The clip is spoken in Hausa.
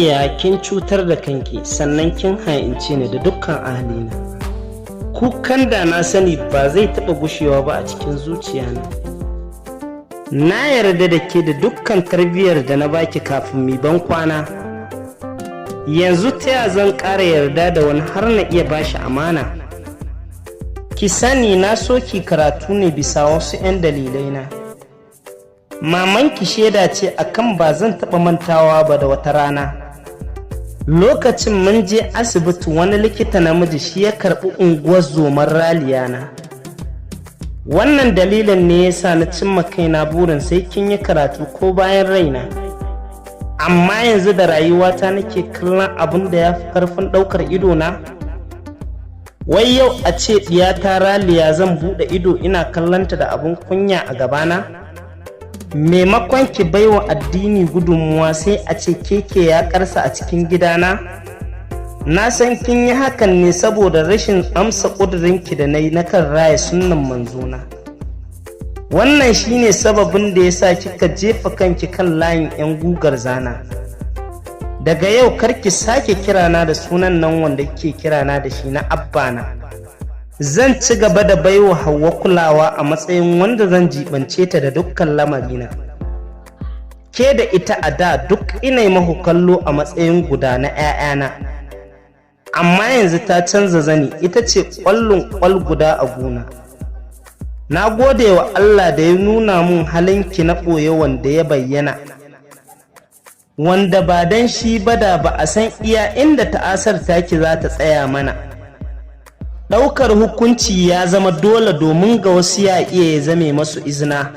Raliya, kin cutar da kanki, sannan kin ha'ince ni da dukkan ahalina. Kukan da na sani ba zai taɓa gushewa ba a cikin zuciyana. Na yarda da ke da dukkan tarbiyyar da na baki kafin mi ban kwana. Yanzu ta ya zan ƙara yarda da wani har na iya bashi amana? Ki sani, na so ki karatu ne bisa wasu 'yan dalilai na. Mamanki shaida ce akan ba zan taɓa mantawa ba da wata rana. Lokacin mun je asibiti, wani likita namiji shi ya karɓi unguwar zoman Raliya na. Wannan dalilin ne yasa na cimma kaina burin sai kin yi karatu ko bayan raina. Amma yanzu da rayuwata nake kallon abin da ya fi karfin ɗaukar idona. Wai yau a ce ɗiyata Raliya zan buɗe ido ina kallonta da abin kunya a gabana? Maimakon ki baiwa addini gudunmuwa, sai a ce keke ya karsa a cikin gidana. Na san kin yi hakan ne saboda rashin amsa ƙudurinki da na yi na kan raya sunnan manzona. Wannan shine sababin da ya sa kika jefa kanki kan layin 'yan gugar zana. Daga yau kar ki sake kirana da sunan nan wanda kike kirana da shi na abbana. Zan ci gaba da baiwa Hauwa kulawa a matsayin wanda zan jibance ta da dukkan lamarina. Ke da ita a da duk ina mahu kallo a matsayin guda na 'ya'yana, amma yanzu ta canza zani, ita ce ƙwallon ƙwal guda a gona. Na gode wa Allah da ya nuna mun halinki na ɓoye wanda ya bayyana, wanda ba dan shi ba da ba a san iya inda ta'asar taki za ta tsaya mana. Ɗaukar hukunci ya zama dole domin ga wasu ya iya ya zame masu izina.